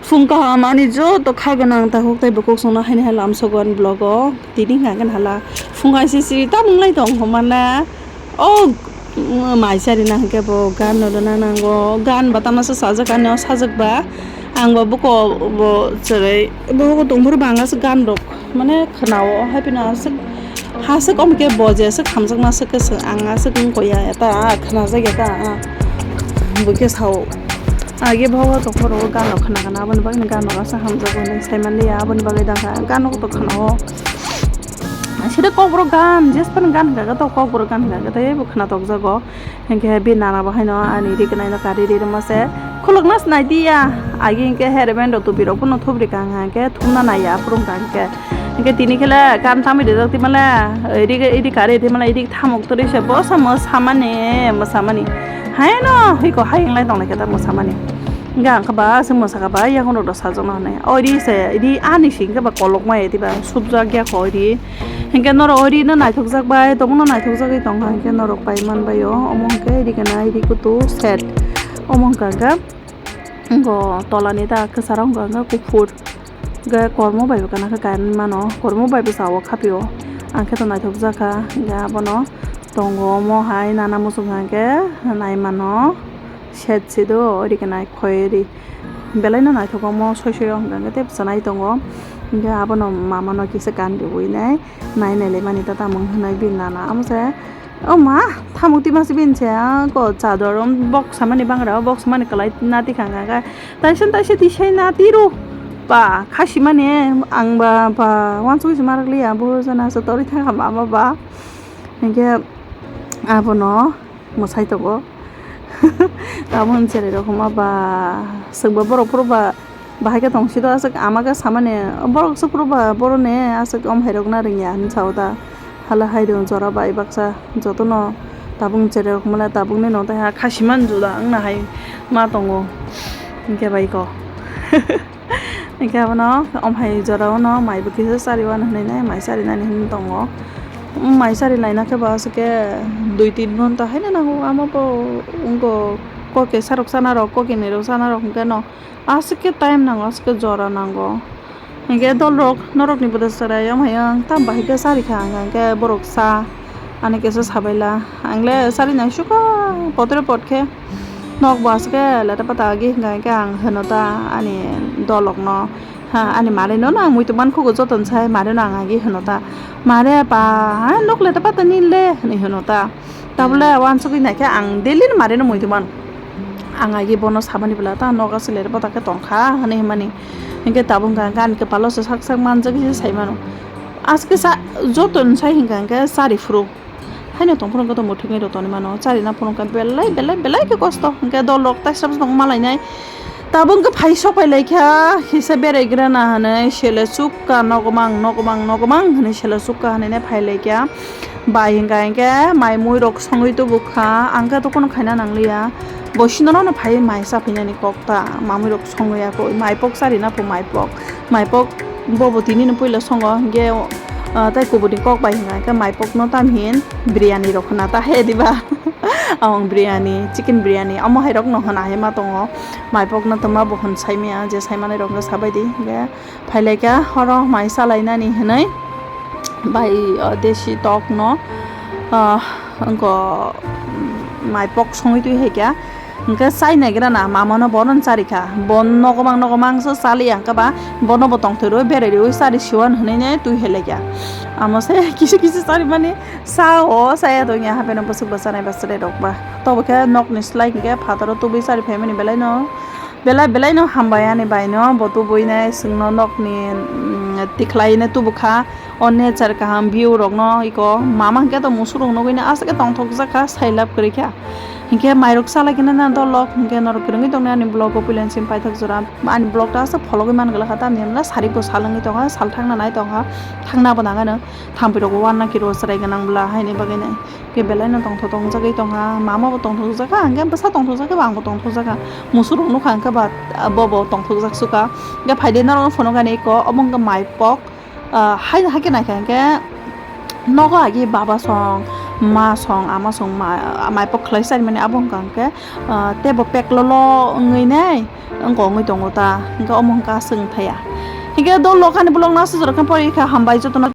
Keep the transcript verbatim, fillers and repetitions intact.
Phung kaham ani joto kha gwnang takhuk tei bukhuk songno haini hai lamsogo ani vlog o. Tini hwnka hwnkhe hala phung hai sisi tamung lai tong hwnmana. O mai chari na hwnkhe bo gan no rwna nango. Gan ba tama se sajak ani o sajak ba. Ang bo buko bo cherai bo tongphuru bangla se gan rok mane khwnao hai phano aswk. Ha se kom ke bo je se khamjakma se ke se ang aswk wng koya eta khwnajak eta. Bo ke sao. Age bo tongphuru gan rok khna khna aboni bagwi gan rok aswk hamjago hinwi sai manliya aboni bagwi da kha gan rok to khwnao. Sida kokborok gan jespan gan gaga to kokborok gan gaga tei bo khna tokjago. Hinkhe bini nana bo haino ani ri kwnai no kari ri rwma se khulukna se nai diya. Agi hinkhe hairband rok tupi rok phano thubri kha hinkhe thumna naiya aphuru wngkha hinkhe. Hinkhe tini khe le kan tamo rijak twi male ri ri kari twi male ri thamuk twi se bo se mwsamani mwsamani. Haino hiko hayung lai tong lai khe ta mwsamani. Hinkhe ang khe ba se mwsa kha ba yakung rok sajak no hinwi. O ri se ri ani se hinkhe ba kolok maya twi ba subjak ya kho ri. Hinkhe norok o rino naithokjak bai, tongmano naithokjagwi tongkha, hinkhe norok pai manbaio. Omo hinkhe ri gana, ri kutu set. Omo hinkha hinkhe, wngkha tolani ta kwcharo wngkha hinkhe kuphur. Hinkhe kormo bai bo gana khe kainwi mano, kormo bai bo chao khapio. Ang khe to naithokjakha, hinkhe abono tongo omo hai nana muchung hinkhe nai mano. Set se do, ori khe nai khoi ri. Belai no naithok omo soi soi o hwnka hwnkhe tei bwsa nai tongo. Hwnkhe abono mama no kisa kan riwi nai, nai nai lai mani ta tamung hwnwi bini nana. Amo se, o ma, thamuk twi masa bini se, a, ko chador, um, bok samani bangra, o bok samani kwlai nati kha hwnka hwnkhe, taisa taisa tisai nati ro. Ba, khasi mani, ang ba, ba, uansugui se marak liya, bo jana se torwi thangkha mama ba. Hwnkhe abono. Mwsai tongo. Tabuk cherai rok hwnma ba, chwngbo borok phuru ba, bahai khe tong sidi aswk ama khe samani, borok se phuru ba, boroni aswk om hai rok na rwngya hinwi sao ta. Hala hai rwng jora bai baksa, jotono tabuk cherai rok hwnma le tabukni no tei ha khasi man juda wngna hai ma tongo. Hinkhe bai ko. Hinkhe abono, om hai jora o no mai bo kisa chari uanw hinwi nai, mai chari nani hinwi tongo. Mai chari laina khe bo aswk khe dui tin ghonta haino nango, amo bo wngkha kokesa rok chana rok, kokinai rok chana rok hinkhe no aswk khe time nango, aswk khe jora nango. Hinkhe dol rok norok ni bo de chwrai, om hai ang tam bahai khe chari kha, hinkhe borok cha. Ani kisa sabaila, ang le sari nai suka potre pot khe nok bo aswk khe leta pata agi hwnka hwnkhe ang hwno ta ani dolok no, ha, ani mare no, no ang muitu man khugo joto ni sai mare no ang agi hwno ta, "Mare ba, ha, nok leta pata ni le," hwnwi hwno ta. Tabole uansugwi nai khe ang daily ni mare no muitu man. Ang agi bono samani bwla ta nok aswk leta pata khe tong kha hwnwi hwnmani. Hinkhe tabuk hwnka hwnkhe ani kwpalo se sak sak manjak se sai mano. Aswk khe sa-, joto ni sai hwnka hwnkhe chari phuru. Haino tong phuru hwnkhe to mwthangwi rw tonwi mano. Chari na phuru hwnkhe belai, belai, belai khe kosto. Hwnkhe dol rok taisa bwswk tong ma lainai. Tabuk hwnkhe phai sok phai lai kha, kisa berai gra na hinwi sele sukha, nokmang, nokmang, nokmang hinwi sele sukha hinwi phai lai kha. Bai hwnkha hinkhe mai mui rok songwi tubu kha. Ang khe to kheno khaina nang liya. Bo sino no phai mai cha phinani kok ta. Mamui rok songwi ya kho. Mai pok chari na pho mai pok. Mai pok. Bobo tini no puila songo, hinkhe, ah, tei kubuni kok bai hwnka hinkhe maipokno tamhin biryani rok khna ta he diba? Ang biryani, chicken biryani, omo hai rokno hwna hai ma tongo. Maipokno twma bo hwn saimaya, je saimanai rok no sabai di, hinkhe phailaikha horo mai salainani hwnwi bai, ah, desi tokno, ah, wngkha, mm, maipok songwi twi hai kha. Hwnkhe chai naigra na, mamano bono chari kha. Bo nokmang nokmang se chaliya hwnkhe ba, bono bo tongthoi rwi berai rwi chari siwan hwnwi ne twi hai laikha. Amo se kisi kisi chari mani sa o chaya tongya, hapheno bwswk bwsa nai bwswk rok ba. Tobo khe nokni slai hwnkhe phataro tubui chari phaimani belai no, belai belai no hambai ani bai no, bo tubui nai chwngno nokni, mm, tikhlai no tubu kha. O nature kaham view rokno iko mama hwnkhe to musuk rok nugui no aswk khe tongthok jak kha, sai love kwrwi kha. Hinkhe mairok chalai khe nana dolok, hinkhe norok kwrwngwi tongnai ani vlog o puila simi paithak jora. Ani vlog ta aswk phologwi man glak kha, tamni hwnla sarik bo sal wngwi tongkha, sal thangna nai tongkha, thangna bo nang ano, thampui rok bo uanna khe rw chwrai gwnang bwla haini bagwi nai. Khe belai no tongthok tongjagwi tongkha, mama bo tongthok jak kha, hinkhe bwsa tongthok jak khe bo ang bo tongthok jak kha. Musuk rok nukha hinkhe ba bo bo tongthok jak sukha. Hinkhe phaide norok no phunukani iko, obo hinkhe maipok. Ah, hai, hai khe naikha hinkhe nogo agi baba song, Ma song ama song ma amai pok khlai sai mani abo hwnkha hwnkhe tebo pek lolo wngwi nai wngko wngwi tongo ta hwnkhe omo hwnkha aswk wngthaya. Hwnkhe dol lokhani vlog no aswk jorok khe pori kha, hambai jotono.